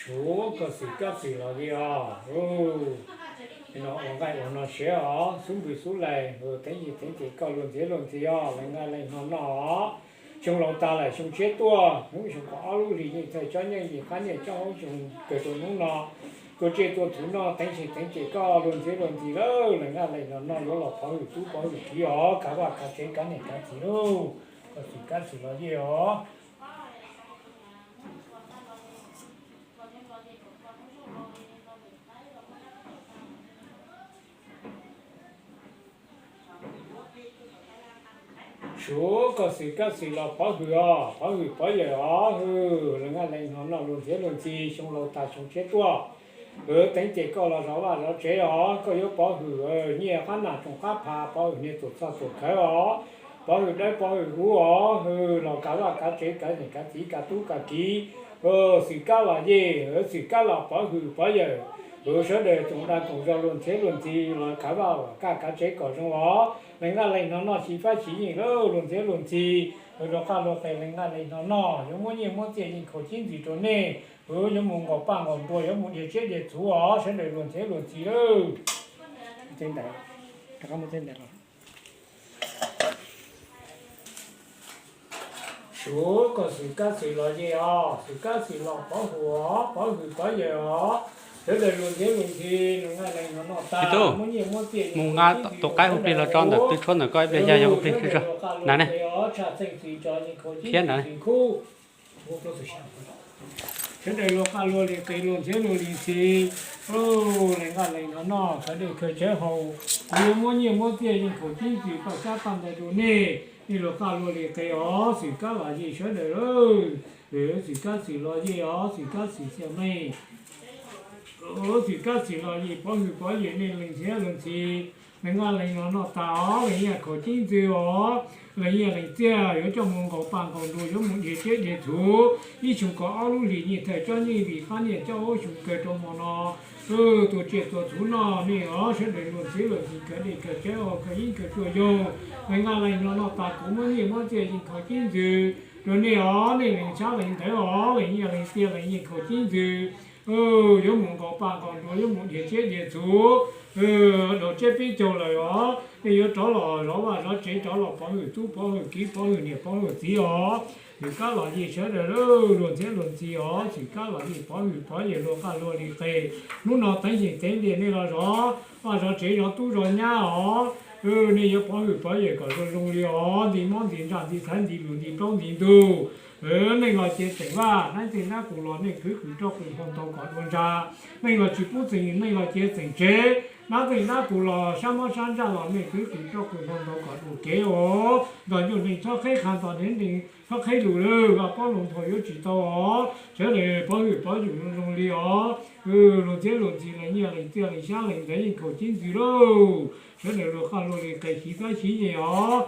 Suav koj xwm kab xwm los li os. No ua nqaij ua no siav os, xub npws xub lais, teev yim teev cem koj luag ntxhiab luag ntxhi os, lees nqaij lees hno noj os. Xyoo laus tas lawm xyoo tshiab tuaj, hnub xyoo kaum ob lub hlis yeej thawj tsob nyeej yim qab niaj coj hnub xyoo kawg rau hnub no. Tua tsiaj tua txhuv noj, teev yim teev cem koj luag ntxhiab luag ntxhi lawm, lees nqaij lees hno noj, yuav los pov hwm tub pov hwm kiv os, kav vaj kav tsev kav niam kav txiv lauj. Koj xwm kab xwm los li os. Suav koj xwm kab xwm los pov hwm os, pov hwm pov yawm os, hwm lees nqaij lees hno noj luag ntxhiab luag ntxhi, xyoo laus tas xyoo tshiab tuaj. Teev cem koj los zov vaj zov tsev os, koj yuav pov hwm nyiaj qab nas tsoos qab phav, pov hwm niag tuam txhoj tuam khawv os, pov hwm dawb pov hwm huv os, hwm los kav vaj kav tsev kav niam kav txiv kav tub kav kiv. Xwm kab los yej, xwm kab los pov hwm pov yawm, hwm sawv daws tsoom dag koom zog luag ntxhiab luag ntxhi los kav vaj kav tsev kom zoo os, lees nqaij lees hno noj xyiv fab xyiv yeej lauj luag ntxhiab luag ntxhi. Hwm rov qab luag qe lees nqaij lees hno noj, yuav muab nyiaj muab txiaj yeej khaus ceeb ntxiv rau nej, hwm yuav mus nqaus paj nqaus nruas, yuav mus dhia tsiab dhia txhuv os, sawv daws luag ntxhiab luag ntxhi lauj. Suav koj xwm kab xwm los yej os, xwm kab xwm los pov hwm os, pov hwm pov yawm os, sawv daws luag ntxhiab luag ntxhi, lees nqaij lees hno noj tas, muab nyiaj muab txiaj mus nqa tus qaib hu plig los tso ntawm tw tshuab ntawm koj ib pliag, yog yog hu plig sib zog na ne. Tshaj txheej txiv tso yeej khaus ceeb ntxiv khub. Sawv daws luag qaj luag li qe luag ntxhiab luag li ntxhi, lees nqaij lees hno noj, sawv daws khaws tsawb haus, kuv yuav muab nyiaj muab txiaj yeej khaus ceeb ntxiv paj xyab paj ntxais rau nej, nej luag qaj luag li qe os, xwm kab los yej sawv daws lauj. Xwm kab xwm los yej os, xwm kab xwm xyaw nej. Xwm kab xwm los yej pov hwm pov yawm nej lees ntxhiab lees ntxhi, lees nqaij lees hno noj tas os, lees nyiaj khaus ceeb ntxiv os, lees nyiaj lees txiaj yuav coj mus nqaus paj nqaus nruas, yuav mus dhia tsiab dhia txhuv, ib xyoo kaum ob lub hlis nyiaj thawj tsob nyeej vim qab niaj coj huab xyoo kawg rau hmo no. Tua tsiaj tua txhuv noj nej os, sawv daws luag ntxhiab luag ntxhi khaws dej khaws cawv os, khaws yeeb khaws tshuaj yog, lees nqaij lees hno noj tas kuv muab nyiaj muab txiaj yeej khaus ceeb ntxiv rau nej os, nej lees xyab lees ntawv os, lees nyiaj lees txiaj lees yeej khaus ceeb ntxiv, yuav mus nqaus paj nqaus nruas, yuav mus dhia tsiab dhia txhuv, dhau tsiab peb caug lawm os, nej yuav rov los zov vaj zov tsev, rov los pov hwm tub pov hwm kiv, pov hwm niam pov hwm txiv os. Xwm kab los yej sawv daws lauj, luag ntxhiab luag ntxhi os, xwm kab los yej pov hwm pov yawm luag qaj luag li qe. Hnub no teev yeem teev ntiag nej los zov vaj zov tsev, zov tub zov nyab os. Nej yuav pov hwm pov yawm kom zoo zoo li os, nti mob nti ntsaj nti xaiv nti lus nti plaub nti ntug. Nej los ces tseem vaj, nab tej nab qus los nej kwv qws roj qws hlau ntau kom dua ntsag. Nej los tsis pub txeem, nej los ces txeem tsev, nab tej nab qus los sab mob sab ntsaj los nej kwv qws roj qws hlau ntau kom dua kev os. Ntos ncauj neeg txhob qheb qha, ntos dheev neeg txhob qheb lus lawm, vaj pob lus nthaus yuav tsis tau os. Sawv daws pov hwm pov yawm zoo zoo li os. Luag ntxhiab luag ntxhi, lees nyiaj lees txiaj lees xyab lees ntawv yeej khaus ceeb ntxiv lauj. Sawv daws luag qaj luag li qe, xyiv fab xyiv yeej os.